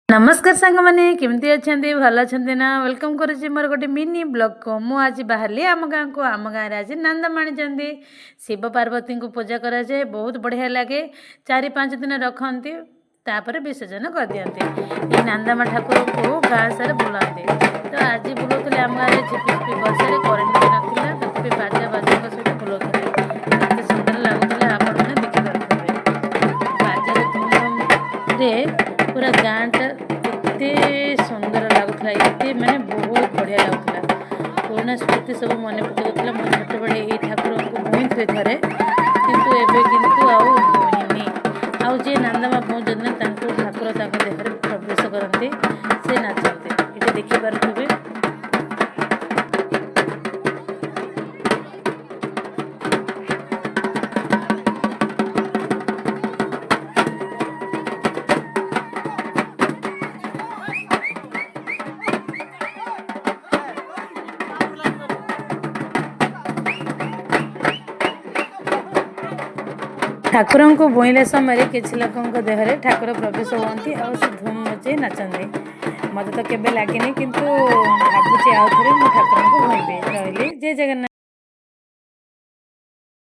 ନମସ୍କାର ସାଙ୍ଗମାନେ, କେମିତି ଅଛନ୍ତି? ଭଲ ଅଛନ୍ତି ନା? Welcome କରୁଛି ମୋର ଗୋଟେ ମିନି ବ୍ଲଗ୍କୁ। ମୁଁ ଆଜି ବାହାରିଲି ଆମ ଗାଁକୁ। ଆମ ଗାଁରେ ଆଜି ନନ୍ଦ ମାଣିଛନ୍ତି, ଶିବ ପାର୍ବତୀଙ୍କୁ ପୂଜା କରାଯାଏ। ବହୁତ ବଢ଼ିଆ ଲାଗେ। 4-5 ଦିନ ରଖନ୍ତି, ତାପରେ ବିସର୍ଜନ କରିଦିଅନ୍ତି। ଏଇ ନାନ୍ଦମା ଠାକୁରଙ୍କୁ ଗାଁ ସାରା ବୁଲନ୍ତି। ତ ଆଜି ବୁଲଉଥିଲେ ଆମ ଗାଁରେ। ଝିପି ଝିପି ବର୍ଷାରେ କରେଣ୍ଟ ବି ନଥିଲା, ତଥାପି ବାଜା ବାଜାଙ୍କ ସହିତ ବୁଲଉଥିଲେ। ଏତେ ସୁନ୍ଦର ଲାଗୁଥିଲା, ଆପଣମାନେ ଦେଖିପାରୁଥିବେ। ବାଜାର ଧୁମରେ ପୁରା ଗାଁଟା ଏତେ ସୁନ୍ଦର ଲାଗୁଥିଲା, ଏତେ ମାନେ ବହୁତ ବଢ଼ିଆ ଲାଗୁଥିଲା। ପୁରୁଣା ସ୍ମୃତି ସବୁ ମନେ ପକାଇ ଦେଉଥିଲା। ମୁଁ ଛୋଟବେଳେ ଏଇ ଠାକୁରଙ୍କୁ ବୋଇଁଥିଲି ଥରେ, କିନ୍ତୁ ଏବେ କିନ୍ତୁ ଆଉ ବୋହିନି। ଆଉ ଯିଏ ନାନ୍ଦମା ବୋଉଛନ୍ତି ନା, ତାଙ୍କୁ ଠାକୁର ତାଙ୍କ ଦେହରେ ପ୍ରବେଶ କରନ୍ତି, ସେ ନାଚନ୍ତି। ଏଠି ଦେଖିପାରୁଥିବେ। ଠାକୁରଙ୍କୁ ବୋଇଁଲା ସମୟରେ କିଛି ଲୋକଙ୍କ ଦେହରେ ଠାକୁର ପ୍ରବେଶ ହୁଅନ୍ତି ଆଉ ସେ ଧୁମ୍ ମଚେଇ ନାଚନ୍ତି। ମୋତେ ତ କେବେ ଲାଗିନି, କିନ୍ତୁ ଭାବୁଛି ଆଉ ଥରେ ମୁଁ ଠାକୁରଙ୍କୁ ବୋଇଁବି। ରହିଲି, ଜୟ ଜଗନ୍ନାଥ।